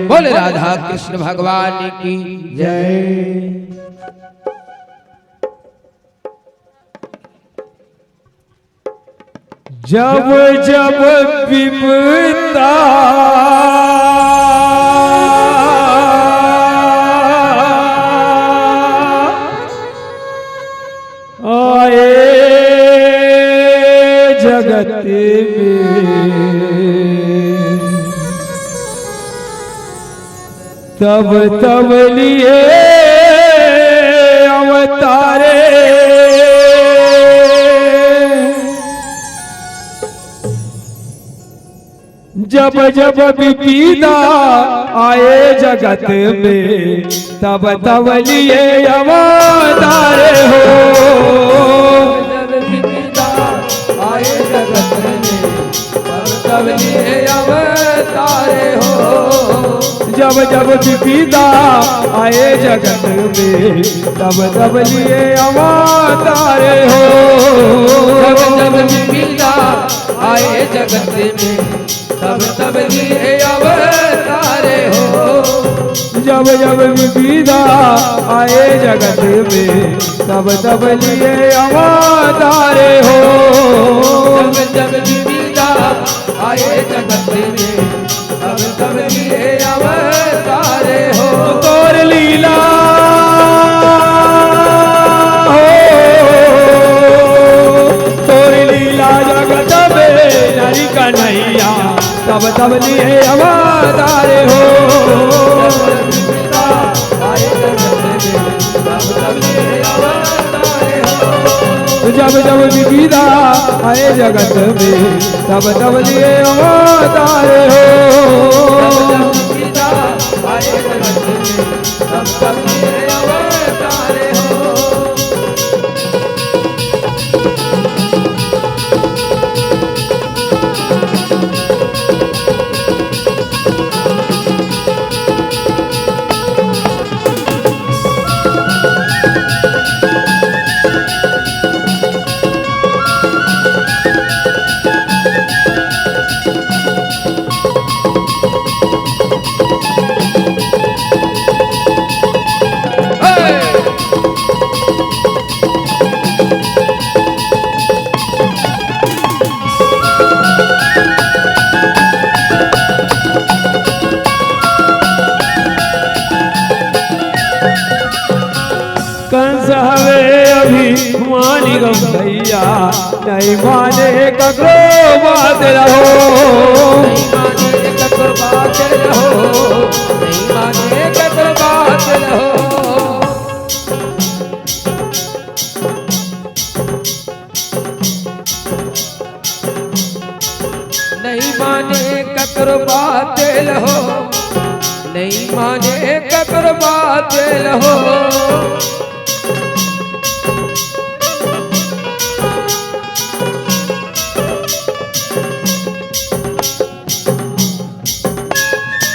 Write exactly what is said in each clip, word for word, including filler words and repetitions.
बोले राधा कृष्ण भगवान की जय। जब जब विपदा आए जगत में, तब तब लिए अवतारे। जब जब विपदा आए जगत में, तब तब लिए अवतारे हो। जब विपदा आए जगत में, तब तब लिए अवतारे हो। जब जब विपदा आए जगत में, तब तब लिए अवतारे हो। जब जब विपदा आए जगत में, तब तब लिए अवतारे हो। जब जब विपदा आए जगत में, तब तब लिए अवतारे हो। जब जब विपदा आए जगत में, तब तब लिए अवतारे हो। तोर लीला हो, तोर लीला जगत में नरी कन्हैया, तब तब लिए अवतारे हो। जब जब विपदा आए जगत में, तब तब लिए अवतारे हो। कंस हवे अभिमानी गो भैया, नहीं माने ककरो बात रहो। नहीं माने ककरो बात रहो, नहीं माने ककरो बात रहो। नहीं माने ककरो बात लहो, नहीं माने ककरो बात लहो।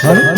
हेलो।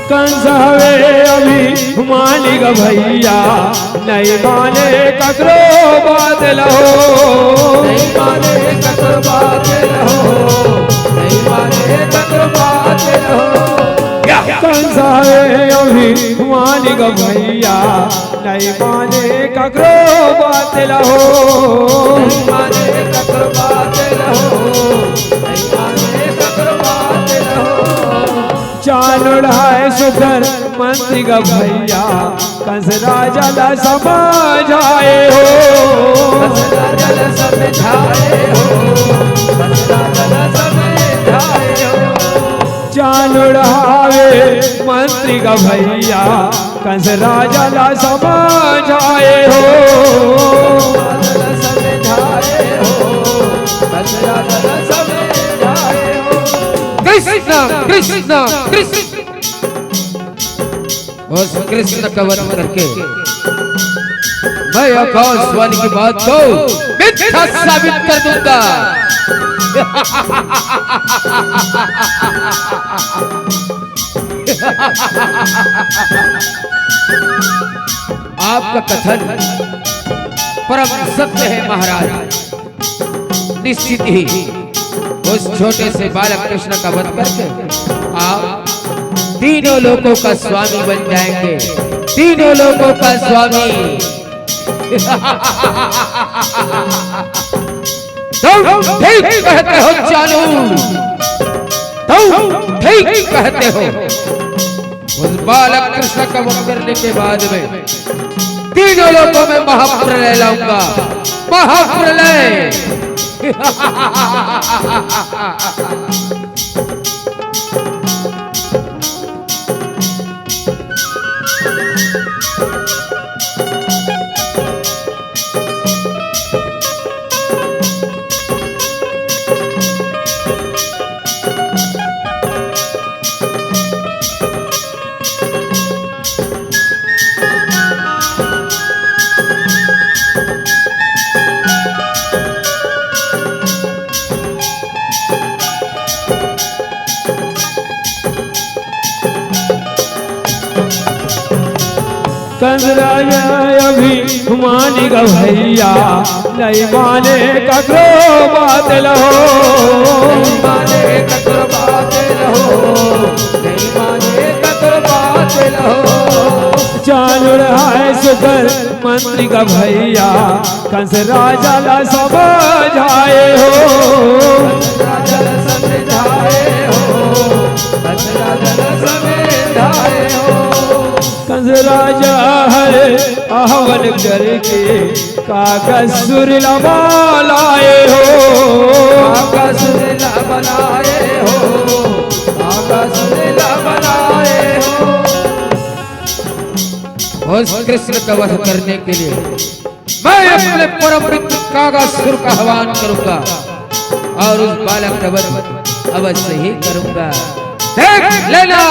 कंस हवे अभिमानी ग भैया, नहीं माने ककरो बात लहो। नहीं माने ककरो बात लहो, नहीं माने ककरो बात लहो। या। कंस हे अभिमानी ग भैया, नहीं माने ककरो बात ल हो। नहीं माने ककरो बात ल हो। नहीं माने ककरो बात ल हो। चाल ओढ़ाए सुकर मंत्री ग भैया, कंस राजा ला समझाए हो। कंस राजा ला समझाए हो। कंस राजा ला समझाए हो। चाल ओढ़ावे मंत्री ग भैया, कंस राजा ला समझाए हो। कृष्ण, कृष्ण, कृष्ण। उस कृष्ण का वध करके मैं आकाशवाणी की बात को मिथ्या साबित कर दूंगा। आपका कथन परम सत्य है महाराज। निश्चित ही उस छोटे से बालक कृष्ण का वध करके आप तीनों लोकों का स्वामी बन जाएंगे। तीनों लोकों का स्वामी। तुम ठीक कहते हो चालू, तुम ठीक कहते हो। उस बालक कृष्ण का वध करने के बाद में तीनों लोकों में महाप्रलय लाऊंगा, महाप्रलय। कंस राजा अभिमानी ग भैया, नहीं माने ककरो बात ल हो। नहीं माने ककरो बात ल हो। नहीं माने ककरो बात ल हो। चाल ओढ़ाए सुकर मंत्री ग भैया, कंस राजा ला समझाए हो। कंस राजा ला समझाए हो। कंस राजा ला समझाए हो। कंस राजा हरे आहवन करके काकासुर ला बलाए हो। काकासुर ला बलाए हो। काकासुर ला बलाए हो। उस कृष्ण का वध करने के लिए मैं अपने परम मित्र काकासुर का आह्वान करूंगा और उस बालक का वध अवश्य ही करूंगा। देख लेना।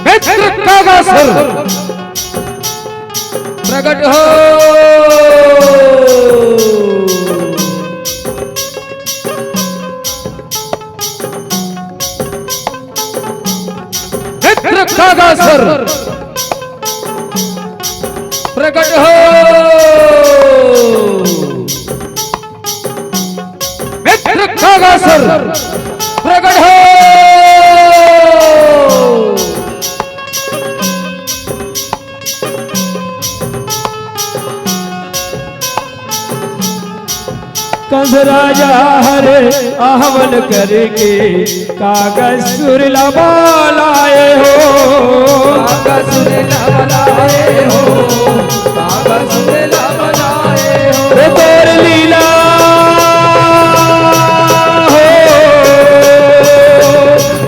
मित्र काकासुर प्रकट हो। मित्र काकासुर प्रकट हो। मित्र काकासुर प्रकट हो। कंस राजा हरे आहवन करके काकासुर ला बलाए हो। काकासुर ला बलाए हो। काकासुर ला बलाए हो। ओ तोर लीला हो,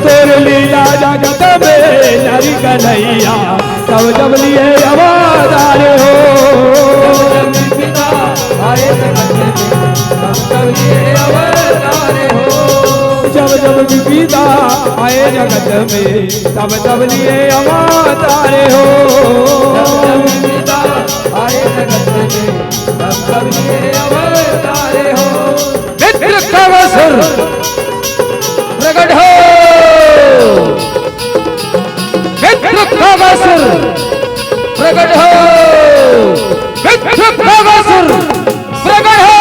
तोर लीला जगत में नरी कन्हैया। तब जब लिए अवतार हो। जब जब विपदा आए जगत में, तब तब लिए अवतार हो। जब जब विपदा आए जगत में, तब तब लिए अवतार हो। जब जब विपदा आए जगत में, तब तब लिए अवतार हो। मित्र काकासुर प्रकट हो। मित्र काकासुर प्रकट हो। मित्र काकासुर प्रकट हो।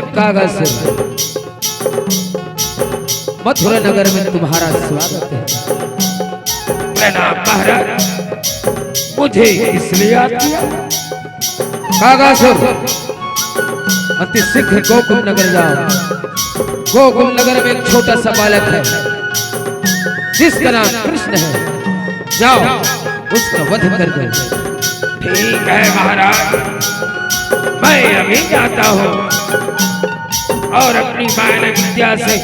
कागासुर, मथुरा नगर में तुम्हारा स्वागत है। प्रणाम महाराज, मुझे किस लिए याद किया? कागासुर, अति शीघ्र गोकुल नगर जाओ। गोकुल नगर में एक छोटा सा बालक है, जिसका नाम कृष्ण है। जाओ, उसका वध कर दो। ठीक है महाराज, मैं अभी जाता हूँ और अपनी माया विद्या से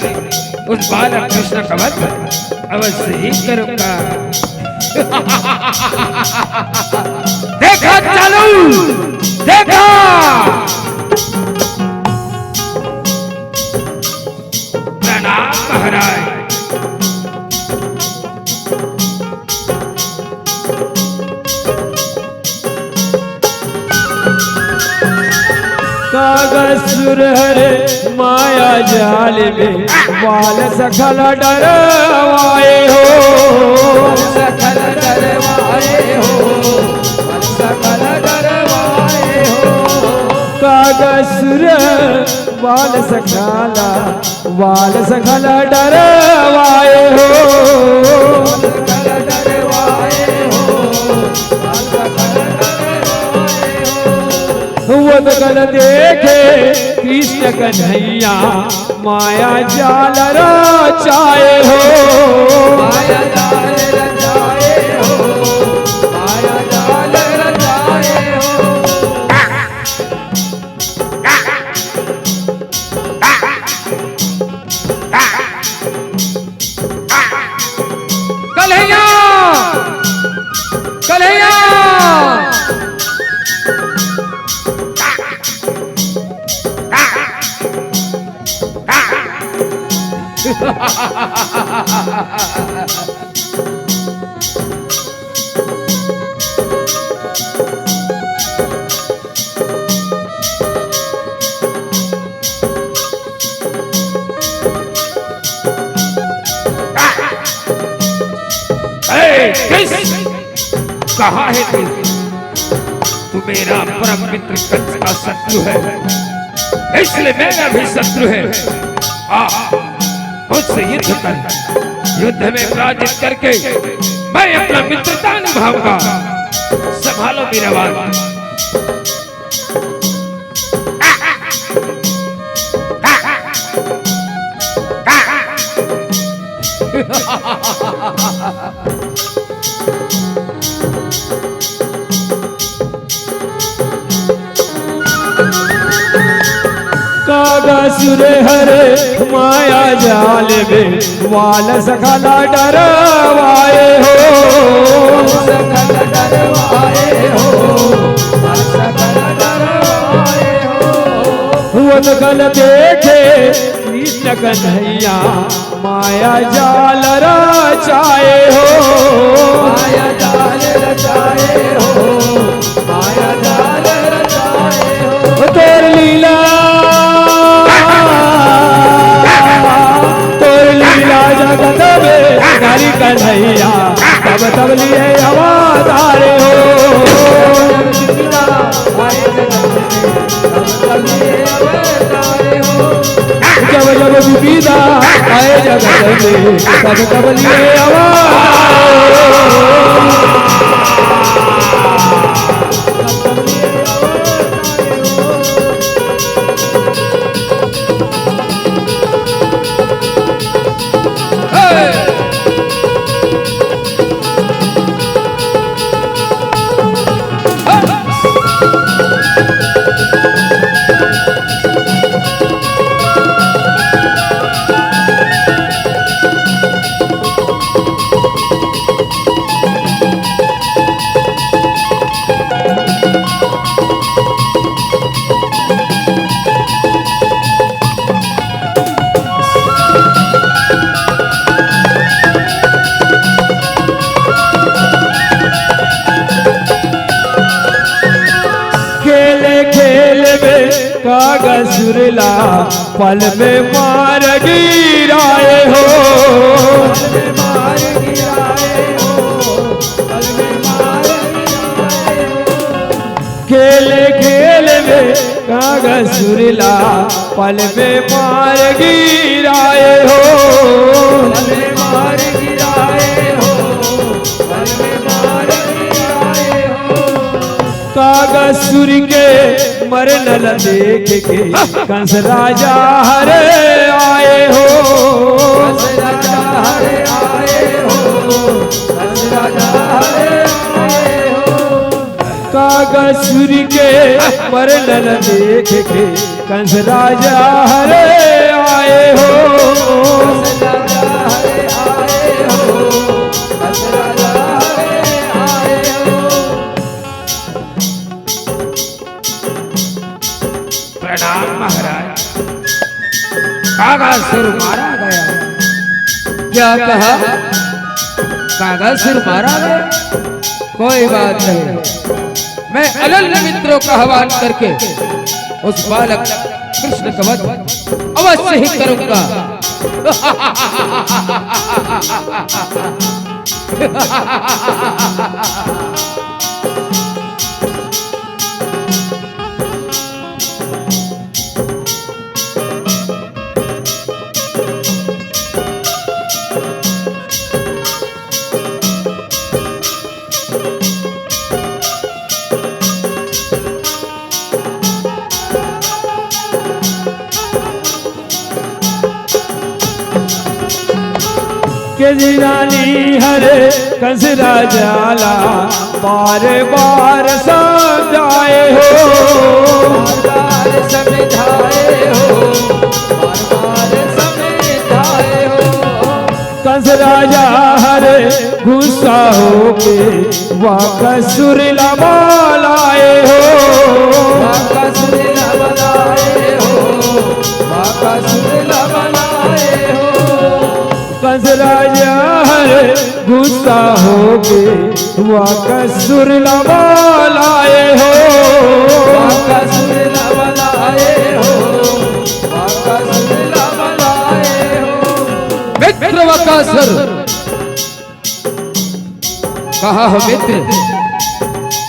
उस बालक कृष्ण का वध अवश्य ही करूंगा। देखा चालू, देखा। प्रणाम महाराज। कागासुर हरे माया जाल में, बाल सखा ला डरवाए हो। बाल सखा ला डरवाए हो, बाल सखा ला डरवाए हो। कागासुर बाल सखा ला, बाल सखा ला डरवाए हो। वो तो कल देखे कृष्ण कन्हैया, माया जाल रचाए हो। माया जाल रचाए हो, माया जाल रचाए हो। कन्हैया, कन्हैया। ए, किस? कहाँ है तू? तू मेरा परम मित्र कंस का शत्रु है, इसलिए मेरा भी शत्रु है। आ, मुझसे युद्ध कर, युद्ध में पराजित करके मैं अपना मित्रता निभाऊंगा। संभालो मेरा वार। कागासुर हरे माया जाल में, बाल सखा ला डरवाए हो। बाल सखा ला डरवाए हो, बाल सखा ला डरवाए हो। वो तो कल देखे कृष्ण कन्हैया, माया जाल रचाए हो। माया जाल रचाए हो, माया जाल रचाए हो। तोर लीला, तोर लीला जगत में नारी कन्हैया, तब तब लिए अवतारे हो। जब जब विपदा आए जगत में, तब तब लिए अवतारे हो। खेल खेल में कागासुर ला पल में मार गिराए हो। खेल खेल में कागसुर ला पल में मार गिराए हो। पल में मार गिराए हो, पल में मार गिराए हो। कागसुर के मरन ल देख के कंस राजा हरे आए हो। कंस राजा हरे आए हो, कंस राजा हरे आए हो। कागसुर के मरन ल देख के कंस राजा हरे आए हो। कंस राजा हरे आए हो, कंस राजा हरे आए हो। प्रणाम महाराज। कागसुर मारा गया। क्या कहा? कागसुर मारा गया? कोई बात नहीं, मैं अनल मित्रों का आह्वान करके उस बालक कृष्ण का वध अवश्य ही करूंगा। के जिनानी हरे कंस राजा ला बार बार समझाए हो। बार बार समझाए हो, बार बार समझाए हो। कंस राजा हरे गुस्सा होके वाकसुर ला बलाए हो। वाकसुर ला बलाए हो, वाकसुर ला बलाए हो। कंस राजा हरे गुस्सा होके वाकसुर ला बलाए हो। वाकसुर ला बलाए हो, वाकसुर ला बलाए हो। मित्र वाकसुर, कहा हो मित्र,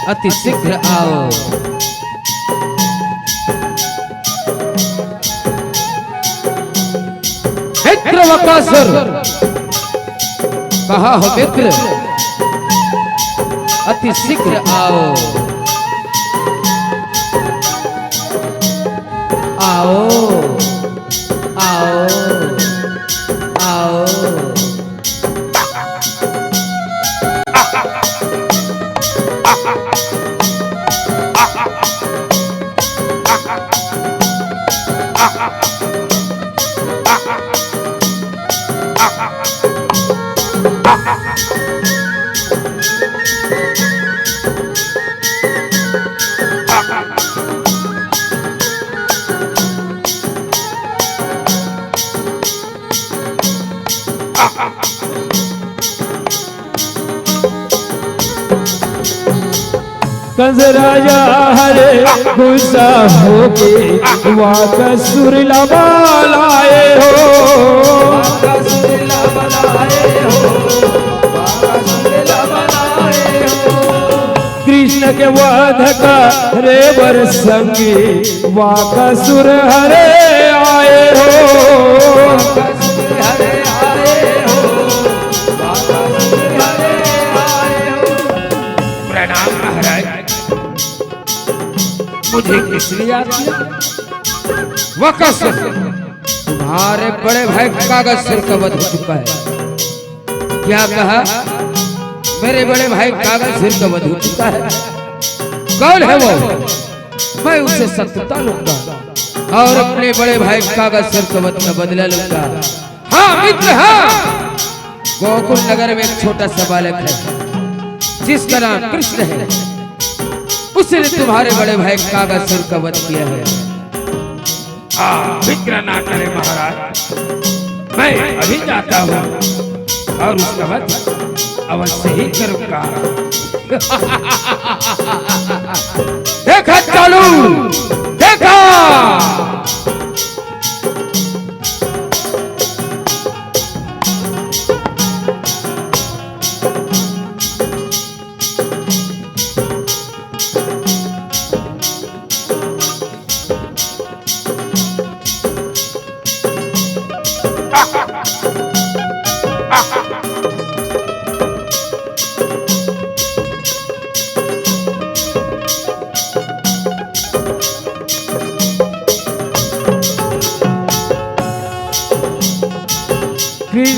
अति शीघ्र आओ। मित्र वाकसुर, कहा हो मित्र, अति शीघ्र आओ। आओ, आओ, आओ। कंस राजा हरे गुस्सा होके वाकसुर ला बलाए हो। कृष्ण के वध करे बर संगी वाकसुर हरे आए हो। प्रणाम महाराज, मुझे किस लिए याद किया? वाकसुर, तुम्हारे बड़े भाई कागसुर का वध हो चुका है। क्या कहा? मेरे बड़े भाई कागसुर का वध हो चुका है। कौन है वो? मैं उसे सत्ता लूंगा और अपने बड़े भाई कागसुर का वध का बदला लूंगा। हाँ मित्र, हाँ। गोकुल नगर में एक छोटा सा बालक है जिसका नाम कृष्ण है। उसने तुम्हारे बड़े भाई कागसुर का वध किया है। आप फिक्र ना करें महाराज, मैं अभी जाता हूँ और उसका वध अवश्य ही करूँगा। देखा चालू, देखा।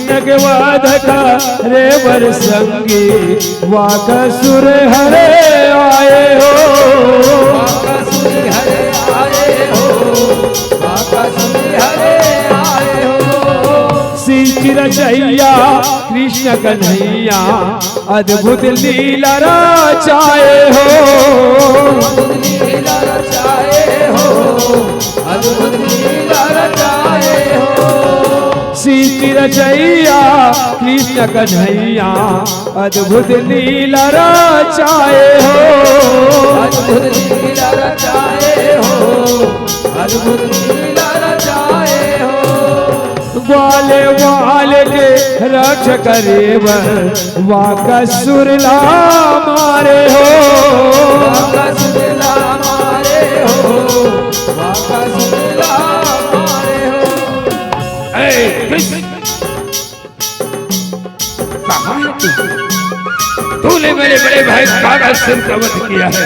के वध करे बर संगी वाकासुर हरे आए हो। वाकासुर हरे आए हो, वाकासुर हरे आए हो। सृष्टि रचैया कृष्ण कन्हैया अद्भुत लीला रचाए हो। अद्भुत लीला रचाए हो, अद्भुत लीला रचाए हो। सृष्टि रचैया कृष्ण कन्हैया अद्भुत लीला रचाए हो। अद्भुत लीला रचाए हो, अद्भुत लीला रचाए हो। ग्वाले वाले के रक्षा करे बर वाकासुर ला मारे हो। वाकासुर ला मारे हो, वाकासुर ला मारे हो। ए, कृष्ण, कहाँ है तू? तूने मेरे बड़े भाई काकासुर का वध किया है।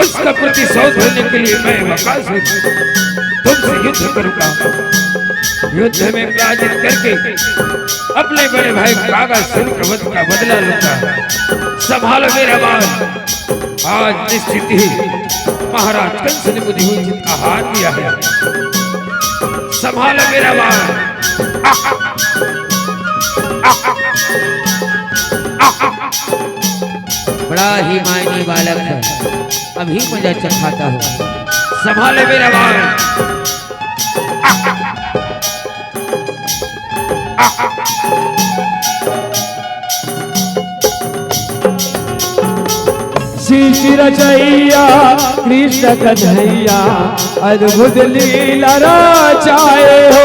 उसका प्रतिशोध लेने के लिए मैं वाकासुर तुमसे युद्ध करूंगा। युद्ध में पराजित करके अपने बड़े भाई काकासुर के वध का बदला लूंगा। संभालो मेरा बाण। आज निश्चित ही महाराज कंस ने मुझे उचित आहार दिया है। संभालो मेरा बाण। बड़ा ही मायने बालक है, अभी मजा चखाता हूँ। संभाले मेरा बाण। सृष्टि रचैया कृष्ण कन्हैया अद्भुत लीला रचाए हो।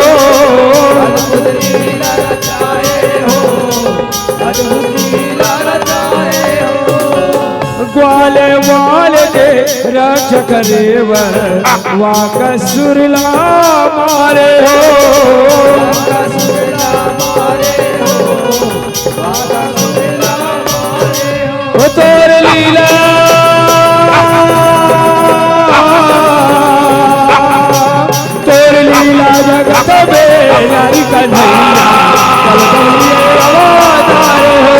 अद्भुत लीला रचाए हो, अद्भुत लीला रचाए हो। ग्वाले वाले के रक्षा करे बर वाकासुर ला मारे हो। वाकासुर ला मारे हो, वाकासुर ला मारे हो। ओ तोर लीला, तोर लीला जगत में नारी कन्हैया, कल कल ये अवतार हो।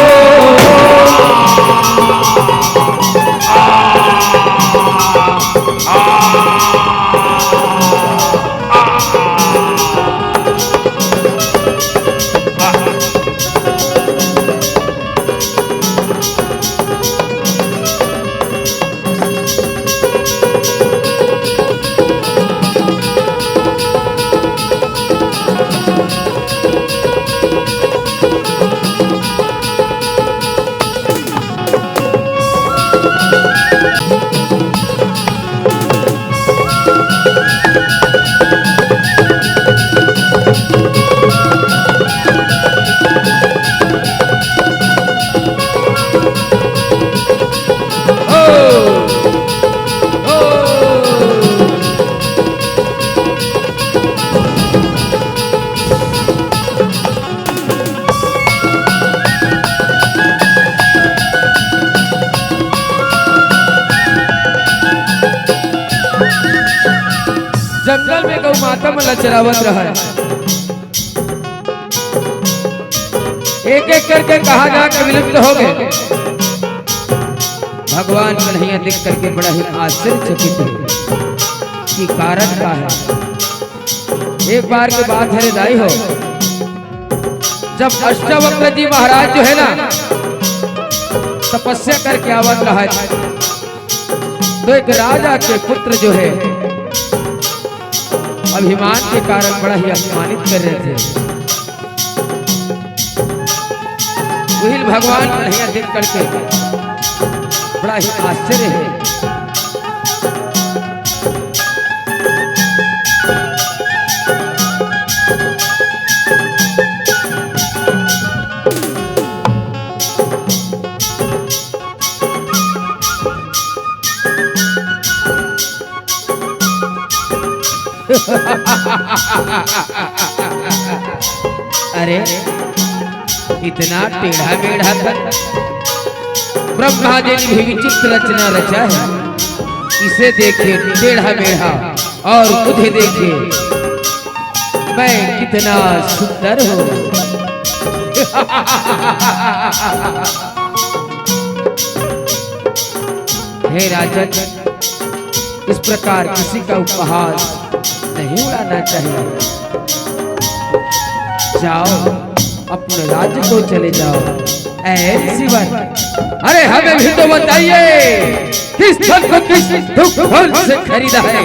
जंगल में गौ माता मन ला चरावत रहय। एक एक करके कहाँ जाके विलुप्त हो गए। भगवान कन्हैया देख करके बड़ा ही आश्चर्यचकित हुए कि कारण का है। एक बार की बात है रे दाई हो, जब अष्टावक्र जी महाराज जो है ना तपस्या करके आवत रहा है, तो एक राजा के पुत्र जो है अभिमान के कारण बड़ा ही अपमानित कर रहे थे। वही भगवान कन्हैया देख करके बड़ा ही आश्चर्य है। अरे, इतना टेढ़ा मेढ़ा था। ब्रह्मा जी ने भी विचित्र रचना रचा है। इसे देखे टेढ़ा मेढ़ा और मुझे देखे मैं कितना सुंदर हूँ। हे राजन, इस प्रकार किसी का उपहास नहीं उड़ाना चाहिए। जाओ, अपने राज्य को चले जाओ। ए शिवर, अरे हमें भी तो बताइए, किस धन को किस दुख धन से खरीदा है?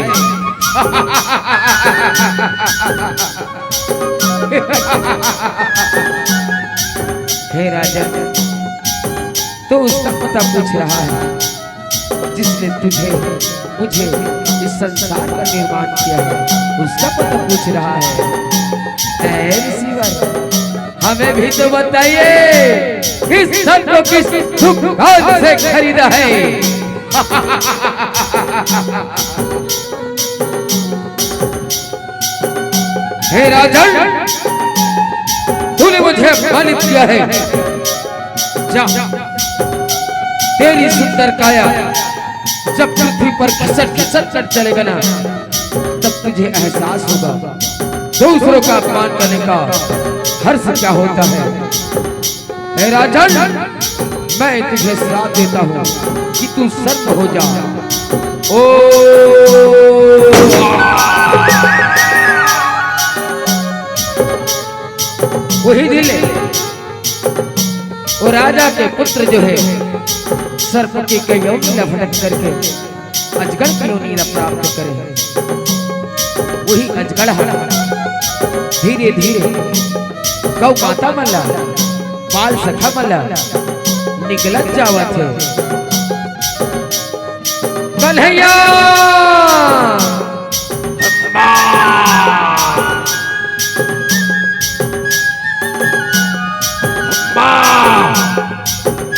हे राजन, तो उसका पता पूछ रहा है जिसने तुझे, मुझे, इस संसार का निर्माण किया है, उसका पता पूछ रहा है। ए शिवर, हमें भी तो बताइए, इस धन को किस दुख धन से खरीदा है? हे राजन, तूने मुझे अपमानित किया है। जा, तेरी सुंदर काया जब पृथ्वी पर घसट घसट कर चलेगा ना, तब तुझे एहसास होगा दूसरों का अपमान करने का हर्ष क्या होता है। हे राजन, मैं तुझे श्राप देता हूँ कि तू सर्प हो जा। ओ, वही दिन वो राजा के पुत्र जो है, सर्प की कई योनि ला भटक करके अजगर की योनि ला प्राप्त करे। वही अजगर ह धीरे धीरे गौ माता मन ला, बाल सखा मन ला निगलत जावत हे। कन्हैया! अम्मा!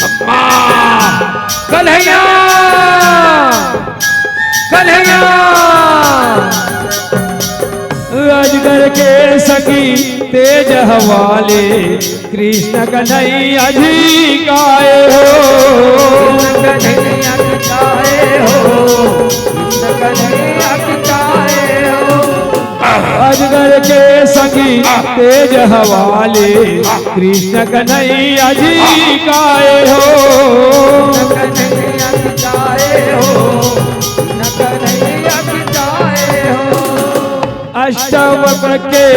अम्मा! कन्हैया! कन्हैया! अजगर के सखी तेज हवाले, कृष्ण कन्हैया जी काय हो। कृष्ण कन्हैया जी काय हो। कृष्ण कन्हैया जी काय हो। अजगर के सखी तेज हवाले, कृष्ण कन्हैया जी काय हो। कृष्ण कन्हैया जी काय हो। कृष्ण कन्हैया जी काय हो। अष्टवक्र के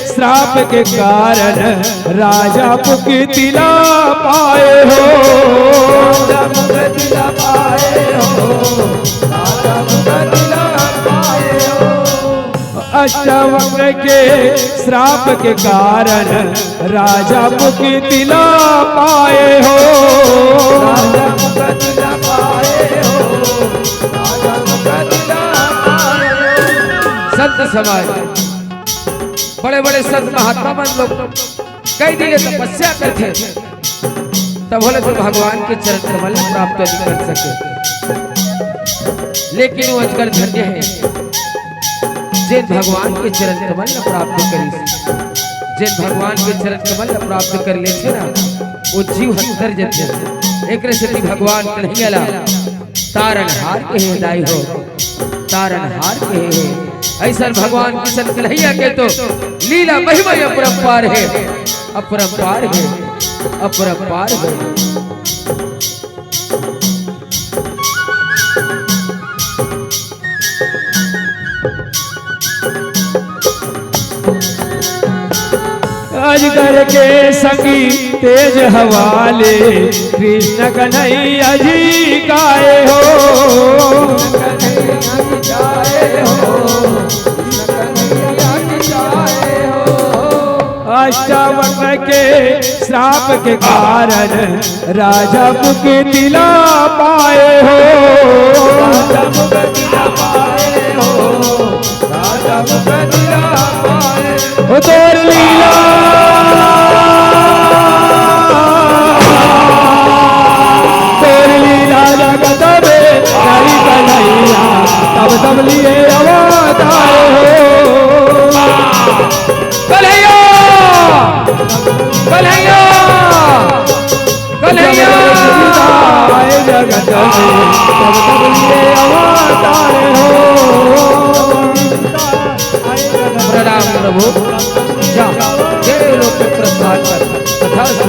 श्राप के कारण राजा मुक्ति ला पाए हो। राजा मुक्ति ला पाए हो। राजा मुक्ति ला पाए हो। अष्टवक्र के श्राप के कारण राजा मुक्ति ला पाए हो। राजा मुक्ति ला पाए हो। राजा मुक्ति ला पाए हो। संत समाज, बड़े बड़े संत महात्मा मन लोग कई दिन ले तपस्या करथे, तब होले तो भगवान के चरण कमल ला प्राप्त नहीं कर सके। लेकिन वो अजगर धन्य हे, जेन भगवान के चरण कमल ला प्राप्त करिस। जेन भगवान के चरण कमल ला प्राप्त कर लेथे ना, वो जीव ह तर जथे। एकरे सेती भगवान कन्हैया ला तारनहार कहे दाई हो, तारनहार कहे हे। अइसन भगवान किशन कन्हैया के तो लीला महिमा अपरंपार हे, अपरंपार हे, अपरंपार हे। अजगर के संगी तेज हवाले, कृष्ण कन्हैया जी काय हो। अष्टावक्र के श्राप के कारण राजा मुक्ति ला पाए हो। राजा मुक्ति ला पाए हो। राजा मुक्ति ला पाए हो। ओ तोर लीला, तोर लीला जगत में करी कन्हैया, तब तब लिए अवतार हो। कन्हैया, कन्हैया, कन्हैया। जगत में तब तब लिए अवतार हो। प्रणाम प्रभु। जा, देव लोक में प्रस्थान कर। तथास्तु।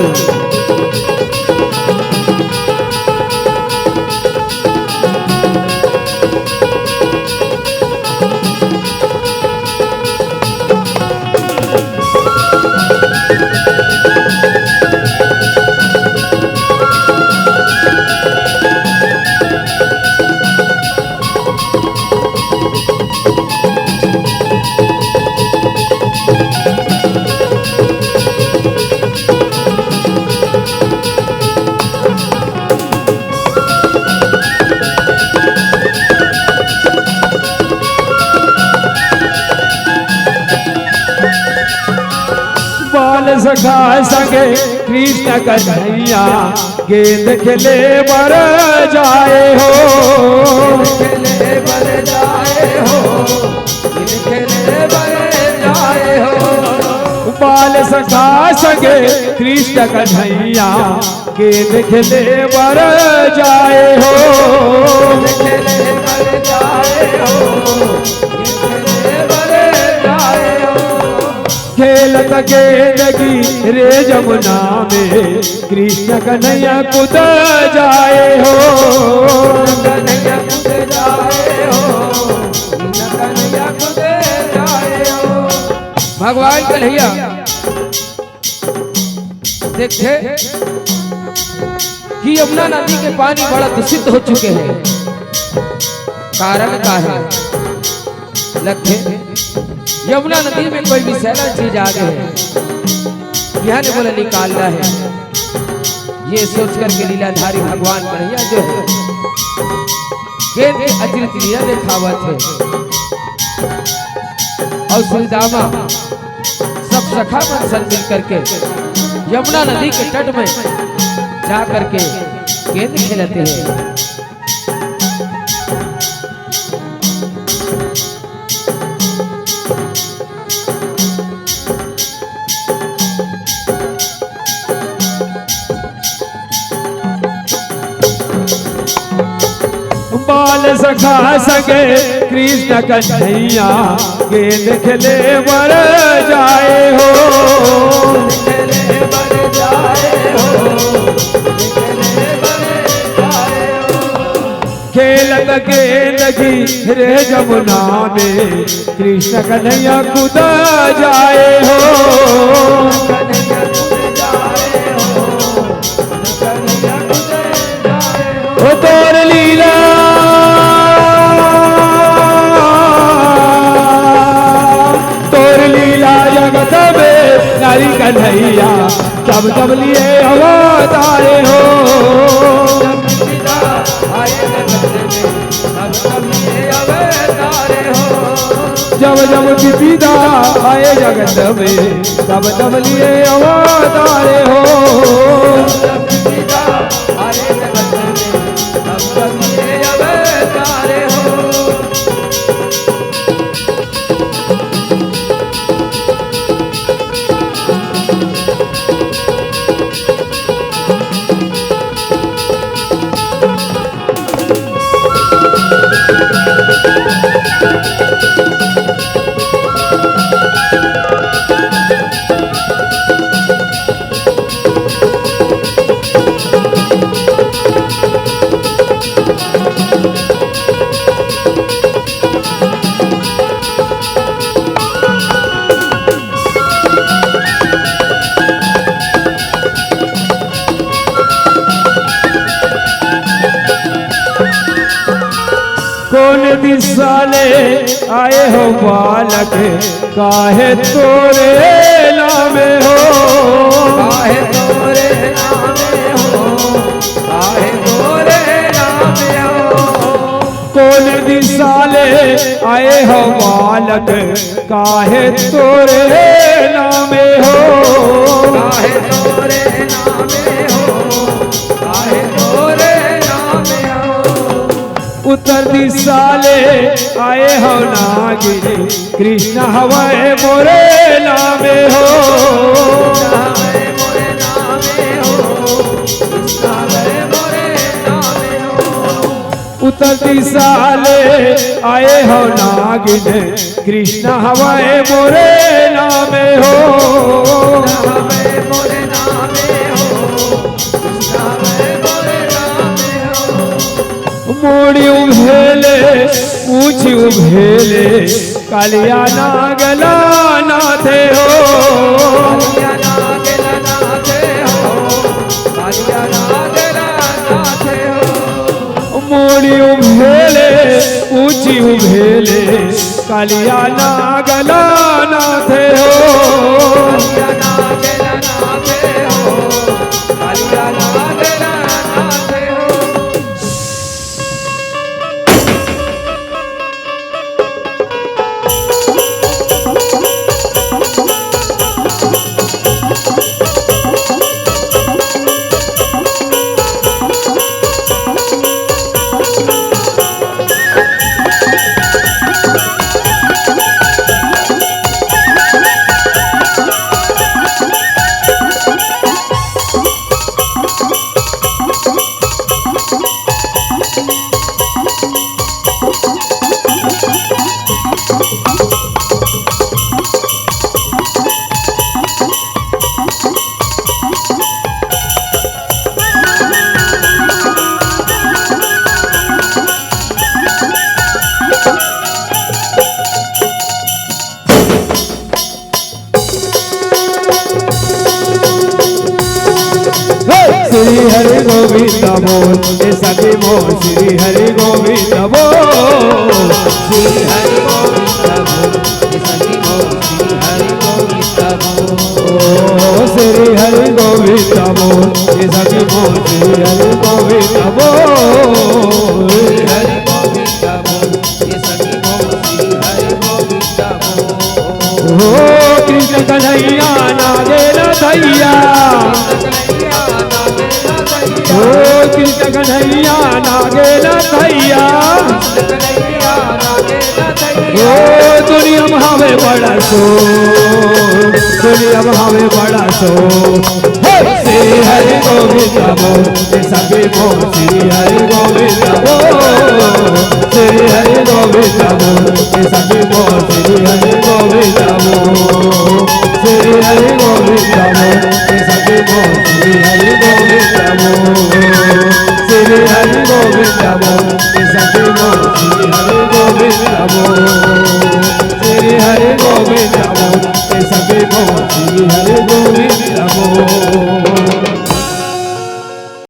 सखा संगे कृष्ण कन्हैया गेंद खेले बर जाए हो। खेले बर जाए हो, खेले बर जाए हो। बाल सखा संगे कृष्ण कन्हैया गेंद खेले बर जाए हो। खेले बर जाए हो, खेले बर जाए हो। खेलत गेंद गिरे जमुना में कृष्ण कन्हैया कूद जाए हो। कन्हैया कूद जाए हो, कन्हैया कूद जाए हो। भगवान कन्हैया देखे कि यमुना नदी के पानी बड़ा दूषित हो चुके हैं। कारण का है? लखे, यमुना नदी में कोई विषैला चीज आ गए है, यहाँ ने बोला निकालना है। ये सोच करके लीलाधारी भगवान कन्हैया जो है, गेंद के अतिरिक्त लीला दिखावत है। और सुदामा सब सखा मन संग मिल करके यमुना नदी के तट में जा करके गेंद खेलते हैं। बाल सखा संगे कृष्ण कन्हैया गेंद खेले बर जाए हो। खेलत गेंद गिरे जमुना में कृष्ण कन्हैया कूद जाए हो। ओ तोर लीला, तोर लीला जगत में नारी कन्हैया, जब जब लिए अवतारे हो। जब जब विपदा आए जगत में, तब तब लिए अवतारे हो। कोन दिसा ले आए हो बालक, काहे तोरे नाम हो? काहे तोरे नाम हो? काहे तोरे नाम हो? कोन दिसा ले आए हो बालक, काहे तोरे नाम हो? काहे तोरे नाम हो? काहे तोरे नाम हो? उत्तर दिसा ले आए हो नागिन, कृष्ण हवय मोरे नाम हो। उत्तर दिसा ले आए हो नागिन, कृष्ण हवय मोरे नाम हो। मोड़ी उभेले, पूछी उभेले, कालिया नागला नाथे हो। मोड़ी उभेले, पूछी उभेले, कालिया नागला नाथे हो। श्री हरि गोविंद बोल, ए सखी मोर, श्री हरि गोविंद बोल। श्री हरि गोविंद बोल, ए सखी मोर, श्री हरि गोविंद बोल। ओ श्री हरि गोविंद बोल, ए सखी मोर, श्री हरि गोविंद बोल। श्री हरि गोविंद बोल, ए सखी मोर, श्री हरि गोविंद बोल। ओ कृष्ण कन्हैया नागेश भैया। ओ कृष्ण कन्हैया नागेश भैया। ओ दुनिया में हवे बड़ा सो, दुनिया में हवे बड़ा सो। हे श्री हरि गोविंद बोल, ए सखी मोर, श्री हरि गोविंद बोल। श्री हरि गोविंद बोल, ए सखी मोर, श्री हरि गोविंद बोल। श्री हरि गोविंद बोल, ए सखी मोर, श्री हरि गोविंद बोल। श्री हरि गोविंद बोल, ए सखी मोर, श्री हरि गोविंद बोल। श्री हरि गोविंद बोल, ए सखी मोर, श्री हरि गोविंद बोल।